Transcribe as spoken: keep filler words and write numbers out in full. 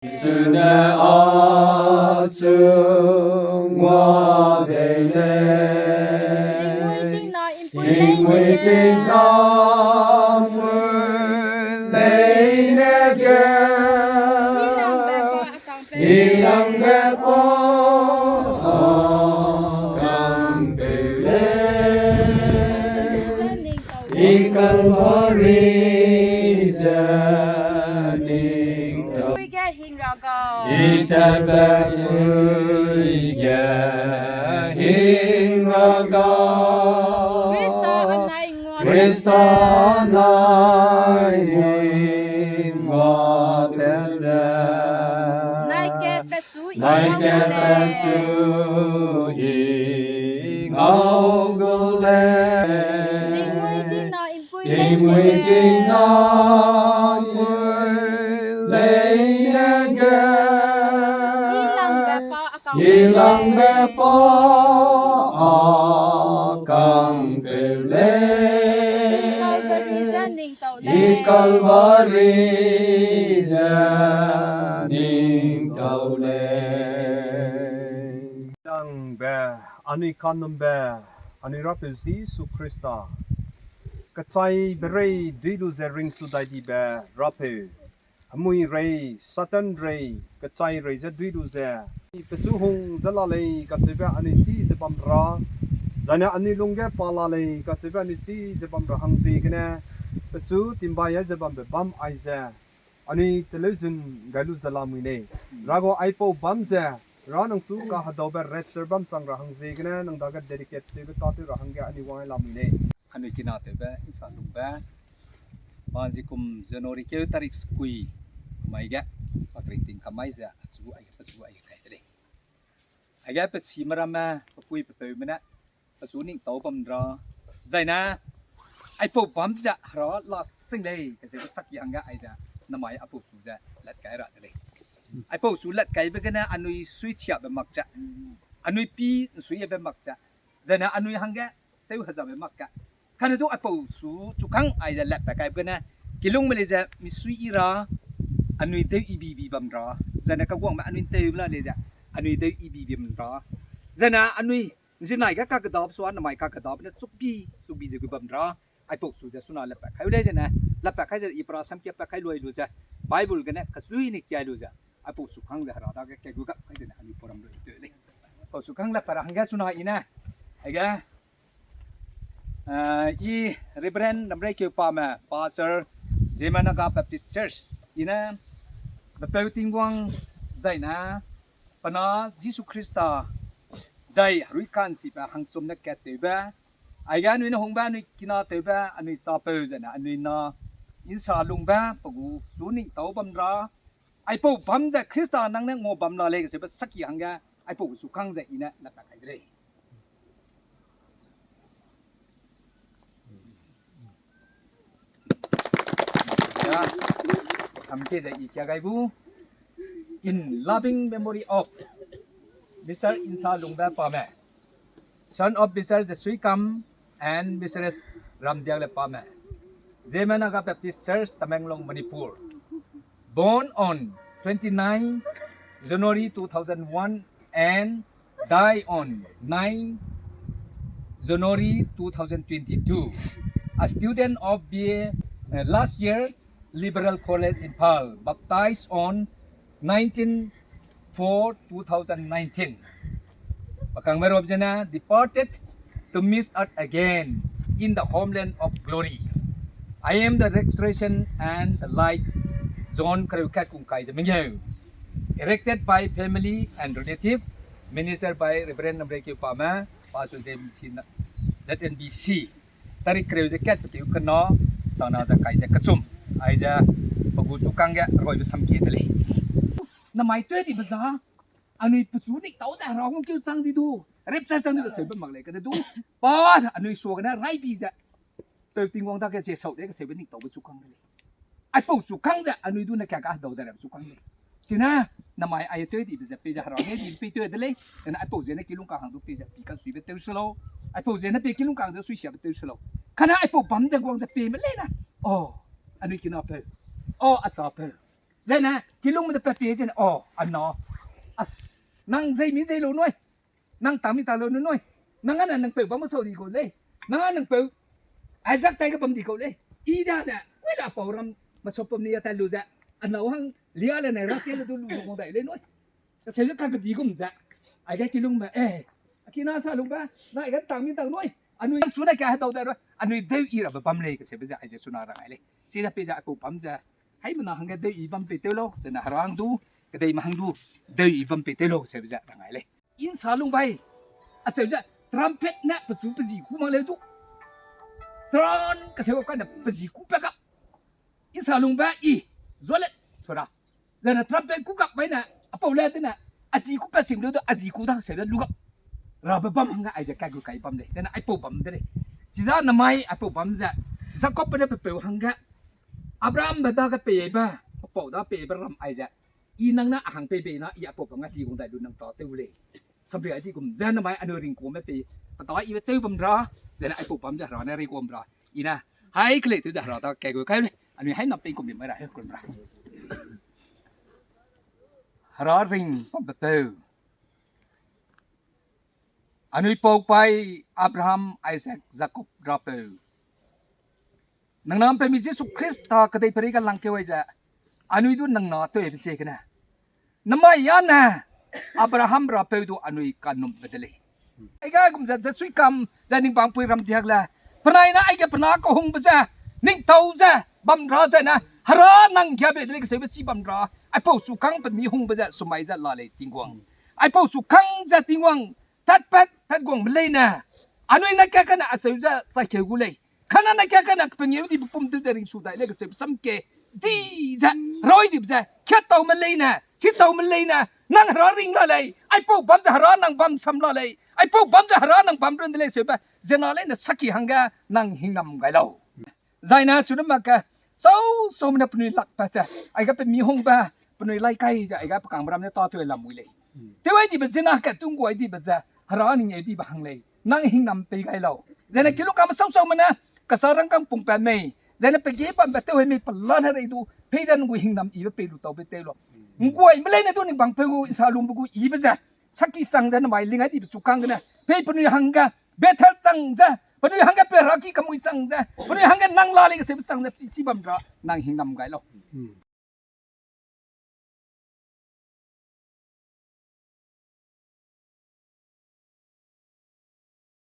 Sune a sung wa bei lei. Tingmui tingna mui leine ge. Ilangbe pa a kang peu lei. I Kalvari ze ning tau. Ige hing raga. I tatbe ige hing raga. Krista anai ngua. Krista anai ngua te ze. Nai ke pesu i Nai ke pesu i ngau gu lei. Tingmui tingna Tingmui tingna mui leine ge. Ilangbe pa a kang peu lei. I Kalvari ze ning tau lei. Langbe anui kanumbe, anui Rapeu Jisu Krista, kechaibe rei dui lu ze ringchu dai dibe Rapeu, hemui rei, Satan rei, kechai rei ze dui lu ze, pechu hung ze la lei kacheube anui chî ze bam ra, zaine anui lungge pa la lei kacheube anui chî ze bam ra hang ziegene, pechu timbai ai ze bambe bam aize, anui teleuzun gai lu ze lamui lei. Rago aipau bam ze, ra nang chu kahedaube rapture bam chang ra hang ziegene, nang dage dedicate tewbe tâtew ra hangge anui wang ai lamui lei. Anui kinatewbe, nsa lungbe, pa zikum January keu tarik sekui, mai ge, pakring ting kamai ze, achu aige pechu aige kai de lei. Aige pechime ramme, pepui pepeume ne, pechu ning tau bam ra, zaine, aipau bam ze hera la sing lei, kacheube saki hangge aize, namai aipau su ze lat kai ra de lei. Aipau su lat kaibe gene anui suichiabe mak ze, anui pi nsuibe mak ze, zaine anui hangge tew hezabe mak ge. Kane du aipau su chukang aize latpat kaibe gene, kilungme lei ze misui i ra, anui tew i bi bi bam ra, zaine kaguangme anui tewbe la lei ze, anui tew i bi bi bam ra, zaine anui zinai ge kakedabe sua namai kakedabe ne chukbi, chukbi ze gu bam ra, aipau su ze suna latpat kai lei zene, latpat kai ze i pra samkia pat kai lui lu ze, Bible gene kasuine kiai lu ze, aipau su kang ze hera dage ke gu gap kai zene anui program lu teu lei. Aipau su kang latpat ra hangge suna i ne, aige, eh, i Reverend Namreikeu Pame, Pastor, Zeme Naga Baptist Church, i ne, Bepeu Tingwang, zaine, pe na Jisu Krista, zai herui ka'nchibe hangchum ne kattewbe, aige anui ne hungbe, anui kinatewbe, anui sapeu zene, anui na, nsa lungbe, pe gu su ning tau bam ra, aipau bam ze Krista nang ne ngua bam la lei kacheube saki hangge, aipau su kang ze i ne latpat kai de lei. Ya, samke ze i kia gai gu, in loving memory of Mister Nsa Lungbe Pame, son of Mister Jesui Kam and Mistress Ramdiakle Pame, Zeme Naga Baptist Church, Tamenglong, Manipur. Born on twenty-nine January two thousand one and die on nine January two thousand twenty-two. A student of B A, uh, last year, Liberal College Imphal, baptized on nineteen four two thousand nineteen. Pakang merop zene departed to meet us again in the homeland of glory. I am the resurrection and the life, John kereu kat kung kai ze mengeu. Erected by family and relative, minister by Reverend Namreikeu Pame, Pastor James Sina, Z N B C. Tarik kereu ze kat pe keu kena, chana ze kai ze kechum. Aize, pe gu chu kangge, roibe samkie de lei. Namai tei dibe za, anui pechu nik tau ze hera hung keu chang di du, rapture chang di du, seube mak lei, kane du, pa, anui suagene, raibi ze, peu Tingwang dage ze sau de, kaseube nik taube chu kang de lei. Aipau chu kang ze, anui du ne ka ga dau ze rem chu kang lei. Chine, namai ai tei dibe ze, pe ze hera nge di pe tei de lei, kane aipau ze ne kilung ka hang du pe ze pi ka suibe teu se lau. Aipau ze ne pe kilung ka hang du sui siabe teu se lau. Kane aipau bam de guang ze pe me lei na. O, anui kinapeu. O, asapeu. Zene, kilungme de pe pie zene, o, ana. As, nang zei mi zei lu nui. Nang tang mi tang lu nui. Nang ane nang peu bam sau di kau lei. Nang ane nang peu. Isaac tai ge bam di kau lei. I da ne, wei la pau ram, masopom ni ya tai lu ze. Ana hang, lia le ne, ra tie le du lu lu dai lei nui. Kaseu ze ka kedi gum ze. Aige kilungme, eh. Akina sa lungbe, na aige tang mi tang nui. Anui su na ka hedau dai rui. Anui deu i rabe bam lei kaseube ze, aize suna rang ai lei. Chize pe ze aipau bam ze. Haimena hangge deu i bam pei tew lau, zene hera hang du, kedeime hang du, deu i bam pei tew lau kaseube ze rang ai lei. Insa lungbai. Aseu ze, trumpet ne pechu pezi ku mak leu du. Tron kaseu kane pezi ku pe ga. Insa lungbe i, zualet, tura. Zene trumpet ku kak bai ne, apau le tene, azi ku pe sim lu du, azi ku da seu le lu gap. Rabe bam hangge aize kai gu kai bam lei. Zene aipau bam de lei. Chiza namai aipau bam ze, Jacob pe ne pepeu hangge, Abraham be dage peibe, apau da peibe ram aize. I nang ne a hang pei bei na, i aipau bam ga hi gung dai lu nang ta tew lei. Sambe ai di gum, zene mai anui ringkuame pei, peta ibe tew bam ra, zene aipau bam ze hera ne ringkuam ra. I ne, hai kelei tew ze hera da kai gu kai lei, anui hai nap pei kum di mai ra, he kum ra. Hera ring bambe peu. Anui pau pai Abraham, Isaac, Jacob rapeu. Nang nam pe mi Jisu Khrista kedei perei ga langkeu ai ze. Anui du nang na tew ai be ziegene. Namai ya ne Abraham rapeu du anui kanum be de lei. Aiga gum ze, ze suikam, ze ning bangpui ram diak le. Penai na aige pena kahungbe ze, ning tau ze, bam ra ze ne, hera nang giabe de lei kaseube chi bam ra. Aipau sukang pe mi hungbe ze, sumai ze la lei Tingwang. Aipau sukang ze Tingwang, tatpat, tatguangme leine. Anui na kia kane aseu ze, chai keu gu lei. Kane na kia kane pengeu dibe pum tew ze ringsu dai lei kaseube sam ke. Di ze, roi dibe ze, kiataume leine, chitaume leine, nang hera ring la lei, aipau bam ze hera nang bam sam la lei, aipau bam ze hera nang bam run de lei seube, zena leine saki hangge nang hingnam gai lau. Zaine chuna mak ke, sau, saume ne penui lak pa ze, aiga pe mi hungbe, penui lai kai ze, aiga pe kangbe ram ne ta tew lam mui lei. Tew ai dibe zena ke tung guai dibe ze, hera ning ai dibe hang lei, nang hingnam pei gai lau. Zaine kilung kam sau saume ne, kasa rangkang pung pa mei, zaine pe ge bambe tew ai mei pe la ne rei du, pei ze nang gu hingnam ibe pei lu taube tew lau. Nguaime leine du ning bangpeu gu, insa lungbe gu ibe ze, saki chang ze namai ling ai dibe sukang gene, pei penui hangge, Bethel chang ze, penui hangge pe heraki kamui chang ze, penui hangge nang la lei kaseube chang ze, chi, chi bam ra, nang hingnam gai lau.